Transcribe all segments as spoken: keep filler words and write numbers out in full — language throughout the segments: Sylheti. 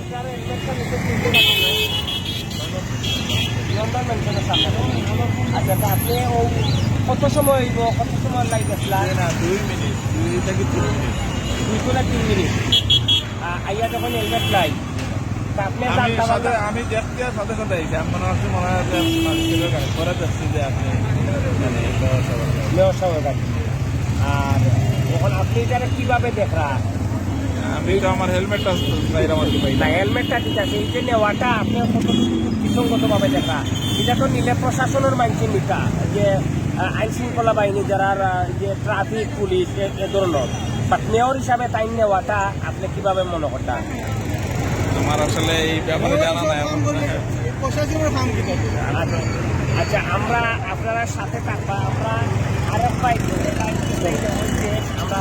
স্যার, হেলমেটটা নিচে তুলতে পারবেন না? লন্ডন মেনশনের সামনে। আচ্ছা, তা আপনি ও কত সময় অইব, কত সময় লাগি গেছিলা? না, দুই মিনিট, দুই থেকে তিন মিনিট। দুই থেকে তিন মিনিট। আ-, আইয়া যখন হেলমেট নাই, তা আপনি আমি জানতা সাথে, পারলা? আমি দেখতে সাথে সাথে আইছি। আমি মনে হচ্ছে, মনে হয় যে আপনার গাড়ি পরে দেখছি যে আপনি, মানে, মেয়র সাহেবের গাড়ি। মেয়র সাহেবের গাড়ি। আর এখন আপনি এটারে কিভাবে দেখরা? আমি তো আমার হেলমেটটা চাইলাম আর কি পাইলাম। না, হেলমেটটা ঠিক আছে, এই যে নেওয়াটা আপনি কতটুকু যুক্তিসঙ্গতভাবে দেখরা? এটা তো নিলে প্রশাসনের মাইনষে নিতা, যে, আহ, আইন শৃঙ্খলা বাহিনী যারা, আহ, যে ট্রাফিক পুলিশ এ, এ ধরনের। But মেয়র হিসাবে তাইন নেওয়াটা আপনি কিভাবে মনে করতা? আমার আসলে এই ব্যাপারে জানা নাই এখন। প্রশাসনের কাম কি? আচ্ছা, আচ্ছা, আমরা আপনারা সাথে থাকবা, আমরা আরেক ভাই, ভাই হচ্ছে আমরা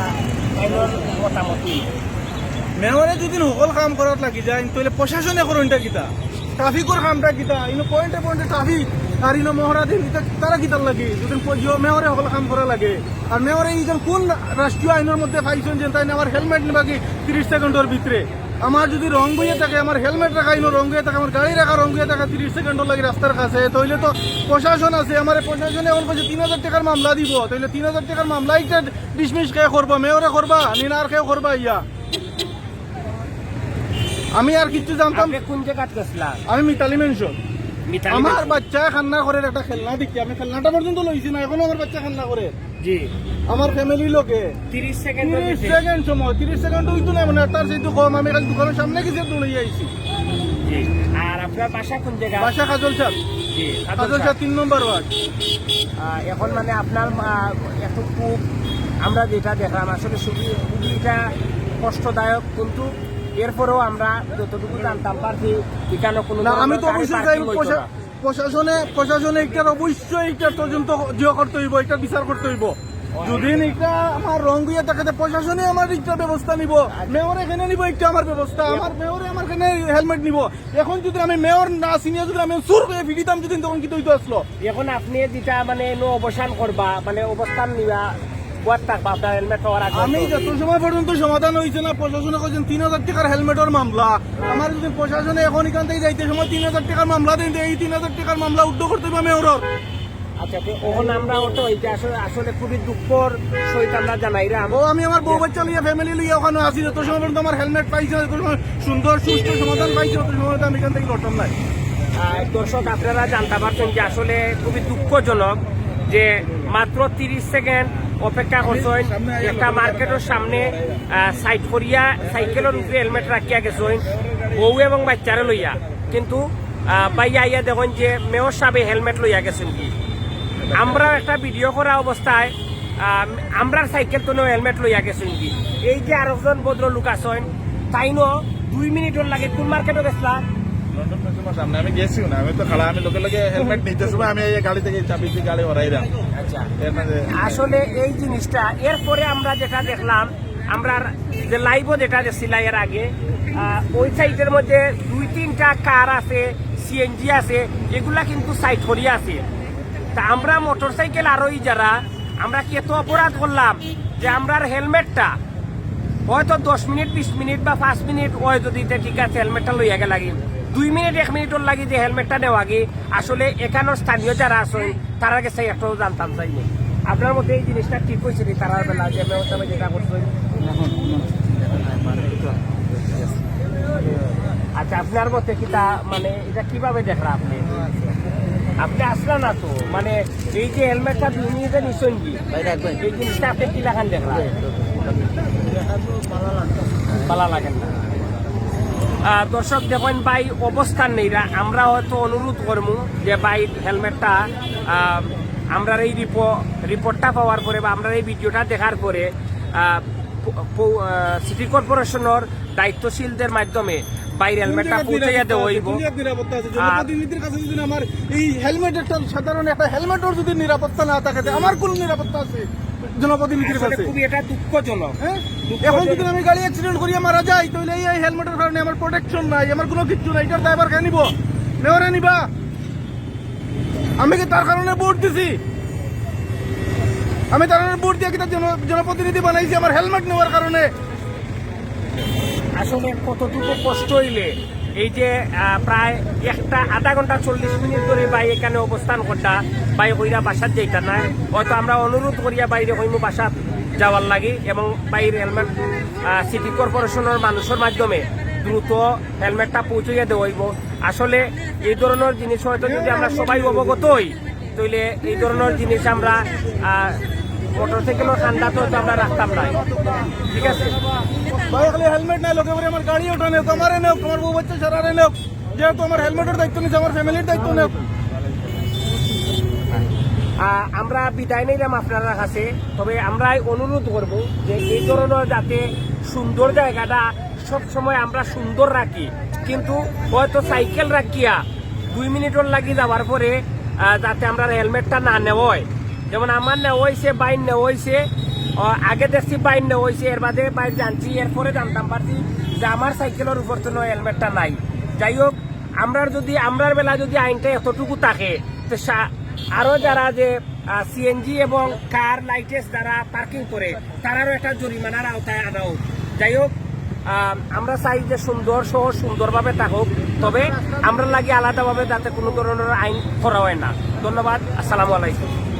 তাইনর মতামত নিব। মেয়রে যদি হকল কাম করাত লাগি যায়, তাহলে প্রশাসনে করইনটা কিতা? ট্রাফিকর কামটা কিতা? ইনো পয়েন্টে পয়েন্টে ট্রাফিক, আর ইনো মহড়া দিন, ইতা তারা কিতার লাগি? যদি প-, জিও মেয়রে হকল কাম করা লাগে, আর মেয়রে ইজন কোন রাষ্ট্রীয় আইনের মধ্যে পাইছইন যে তাইন আমার হেলমেট নিবা কি তিরিশ সেকেন্ডর ভিতরে? আমার যদি রং বইয়া থাকে, আমার হেলমেট রাখা ইনো রং বইয়া থাকে, আমার গাড়ি রাখা রং বইয়া থাকে তিরিশ সেকেন্ডর লাগি রাস্তার কাছে, তাইলে তো প্রশাসন আছে, আমার প্রশাসনে এখন কইছে তিন হাজার টাকার মামলা দিব, তাইলে তিন হাজার টাকার মামলা একটা ডিসমিস কে করবা? মেয়রে করবা, নি না আর কেউ করবা ইয়া? আমি আর কিচ্ছু জানতাম। আপনি কোন জায়গাত গেছিলা? আমি মিতালি মেনশন। মিতালি আমার মেনশন। বাচ্চায় কান্না করের একটা খেলনা দেখি, আমি খেলনাটা পর্যন্ত লইছি না, এখনো আমার বাচ্চা কান্না করের। জি। আমার ফ্যামিলির লোকে তিরিশ সেকেন্ড তিরিশ হইছে। সেকেন্ড সময়, তিরিশ সেকেন্ড হইতো না, মানে, তার চাইতে কম। আমি খালি দোকানের সামনে গেছি, দৌড়ে আইছি। জি। আর আপনার বাসা কোন জায়গা? বাসা কাজলছাদ। জি, কাজলছাদ। কাজলছাদ তিন নম্বর ওয়ার্ড। আহ, এখন মানে আপনার, আহ, একটু খুব, আমরা যেটা দেখলাম আসলে খুবই, খুবই এটা কষ্টদায়ক, কিন্তু এরপরেও আমরা যতটুকু জানতাম পারছি, এখানে কোনো না, ধরনের আমি তো গাড়ি অবশ্যই parking চাই হইতো প্রশা-, না। প্রশাসনে, প্রশাসনে একটা অবশ্যই একটা তদন্ত জিও করতে হইব, একটা বিচার করতে হইব। যদি এটা আমার রং হইয়া থাকে, তো প্রশাসনে আমার একটা ব্যবস্থা নিব, মেয়র এখানে নিব একটা আমার ব্যবস্থা, আমার মেয়রে আমার এখানে হেলমেট নিব। এখন যদি আমি মেয়র না চিনিয়া যদি আমি চুর করে ফিরিতাম যদি, তখন কি তৈরি আসলো? এখন আপনি যেটা মানে এনে অবসান করবা, মানে অবস্থান নিবা, বয়াত থাকবা আপনার হেলমেট পাওয়ার আগে? আমি যত সময় পর্যন্ত সমাধান হইছে না, প্রশাসনে কইছেন তিন হাজার টাকার হেলমেটর মামলা। আমার যদি প্রশাসনে এখন এখান থেকে যাইতে সময় তিন হাজার টাকার মামলা দেন, এই তিন হাজার টাকার মামলা উদ্ধার করতে হবে মেয়রর। আচ্ছা, তো এখন আমরা অত এই যে আসলে, আসলে খুবই দুঃখর সহিত আমরা জানাইলাম। ও, আমি আমার বউ বাচ্চা লইয়া, ফ্যামিলি লইয়া ওখানে আছি, যত সময় পর্যন্ত আমার হেলমেট পাইছে, যত সময় সুন্দর সুষ্ঠু সমাধান পাইছে, তত সময় পর্যন্ত আমি এখান থেকে লড়তাম নাই। আহ, দর্শক, আপনারা জানতে পারছেন যে আসলে খুবই দুঃখজনক যে মাত্র তিরিশ সেকেন্ড অপেক্ষা করছেন, একটা মার্কেটের সামনে, আহ, সাইড করিয়া সাইকেলের উপরে হেলমেট রাখিয়া গেছেন, বউ এবং বাচ্চারে লইয়া, কিন্তু, আহ, ভাইয়া আইয়া দেখেন যে মেয়র সাহেব হেলমেট লইয়া গেছেন কি। আমরা একটা ভিডিও করা অবস্থায়, আহ, আমরার সাইকেল তো হেলমেট লইয়া গেছেন কি। এই যে আরেকজন ভদ্রলোক আছেন, তাইনও দুই মিনিটর লাগে কোন মার্কেটে গেছিলাম? লন্ডন মেট্রোর সামনে আমি গেছিও না, আমি তো খাড়া, আমি লোকের লগে হেলমেট নিতে সময় আমি এই গাড়ি থেকে চাবি দিয়ে গাড়ি হরাইলাম। আচ্ছা। এর মাঝে আসলে এই জিনিসটা, এরপরে আমরা যেটা দেখলাম, আমরা যে লাইভও যেটা দেখছিলাম এর আগে, আহ, ওই সাইডের মধ্যে দুই তিনটা কার আছে, সিএনজি আছে, এগুলা কিন্তু সাইড করিয়া আছে। তা আমরা মোটরসাইকেল আরোহী যারা, আমরা কি এত অপরাধ করলাম যে আমরার হেলমেটটা হয়তো দশ মিনিট, বিশ মিনিট বা পাঁচ মিনিট হয় যদি, তে ঠিক আছে, হেলমেটটা লইয়া গেলাগি, দুই মিনিট, এক মিনিটর লাগি যে হেলমেটটা নেওয়াগি, আসলে এখানোর স্থানীয় যারা আছেন, তারার কাছে একটাও জানতাম চাইনি। আপনার মতে এই জিনিসটা ঠিক হয়েছে নি? তারার বেলা যে ব্যবস্থা যেটা করছেন? এখন কোনো চিন্তা নাই, মানে, একটু আচ্ছা, আপনার মতে কিতা, মানে, এটা কিভাবে দেখরা আপনি? আপনি আসলা না তো, মানে, এই যে হেলমেটটা দুই মিনিটে নিছেন কি? ভাই, রাখবেন। এই জিনিসটা আপনি কি লাখান দেখরা? ভালা লাগের না। আহ, দর্শক দেখইন ভাই, অবস্থান নেইরা, আমরা হয়তো অনুরোধ করমু যে ভাই হেলমেটটা, আহ, আমরার এই রিপো-, রিপোর্টটা পাওয়ার পরে বা আমরার এই ভিডিওটা দেখার পরে, আহ, পৌ-, পৌ-, আহ, সিটি কর্পোরেশনের দায়িত্বশীলদের মাধ্যমে ভাইর হেলমেটটা পৌঁছাইয়া দেওয়া হইব। কোন জায়গার নিরাপত্তা আছে? আর জনপ্রতিনিধির কাছে যদি আমার এই হেলমেট একটা, সাধারণ একটা হেলমেটর যদি নিরাপত্তা না থাকে, তে আমার কোন নিরাপত্তা আছে জনপ্রতিনিধির কাছে? খুবই এটা দুঃখজনক। হ্যাঁ? দুঃখজনক। এখন যদি আমি গাড়ি অ্যাক্সিডেন্ট করিয়া মারা যাই, তাহলে এই, এই হেলমেটের কারণে আমার প্রোটেকশন নাই, আমার কোনো কিচ্ছু নাই। এটার দায়ভার কে নিব? মেয়রে নিবা? আমি কি তার কারণে ভোট দিছি? আমি তার কারণে ভোট দিয়ে কি তার জন-, জনপ্রতিনিধি বানাইছি আমার হেলমেট নেওয়ার কারণে? আসলে কতটুকু কষ্ট হইলে এই যে আহ, প্রায় একটা আধা ঘন্টা চল্লিশ মিনিট ধরে ভাই এখানে অবস্থান করতা, ভাই কইরা বাসাত যাইতা না। হয়তো আমরা অনুরোধ করিয়া বাইরে কইমু বাসাত যাওয়ার লাগি এবং ভাইর হেলমেট সিটি কর্পোরেশনের মানুষের মাধ্যমে দ্রুত হেলমেটটা পৌঁছাইয়া দেওয়া হইব। আসলে এই ধরনের জিনিস হয়তো যদি আমরা সবাই অবগত হই, তাইলে এই ধরনের জিনিস আমরা মোটরসাইকেলের কান্দাত হয়তো আমরা রাখতাম না। ঠিক আছে? ভাই, খালি হেলমেট নাই, লগে করে আমার গাড়ি ওঠানে, তোমারে নেও, তোমার বউ বাচ্চা সারারে নেও, যেহেতু আমার হেলমেটের দায়িত্ব নিচ্ছে, আমার ফ্যামিলির দায়িত্ব নেও। আহ, আমরা বিদায় নিলাম আপনার কাছে। তবে আমরা অনুরোধ করব যে এই ধরনের যাতে সুন্দর জায়গাটা সব সময় আমরা সুন্দর রাখি, কিন্তু হয়তো সাইকেল রাখিয়া দুই মিনিটর লাগি যাওয়ার পরে আহ, যাতে আমরা হেলমেটটা না নেওয়া হয়। যেমন আমার নেওয়া হয়েছে, বাইর নেওয়া হয়েছে, আহ, আগে দেখছি বাইর নেওয়া হয়েছে, এর বাদে বাইর জানছি, এরপরে জানতাম পারছি যে আমার সাইকেলের উপর তো নয় হেলমেটটা নাই। যাই হোক, আমরার যদি, আমরার বেলা যদি আইনটা এতটুকু থাকে, তো সা- আরো যারা যে সিএনজি এবং কার লাইটেস যারা পার্কিং করে, তারারও একটা জরিমানার আওতায় আনা হোক। যাই হোক, আহ, আমরা চাই যে সুন্দর শহর সুন্দরভাবে থাকুক, তবে আমরা লাগি আলাদাভাবে যাতে কোনো ধরনের আইন করা হয় না। ধন্যবাদ, আসসালামু আলাইকুম।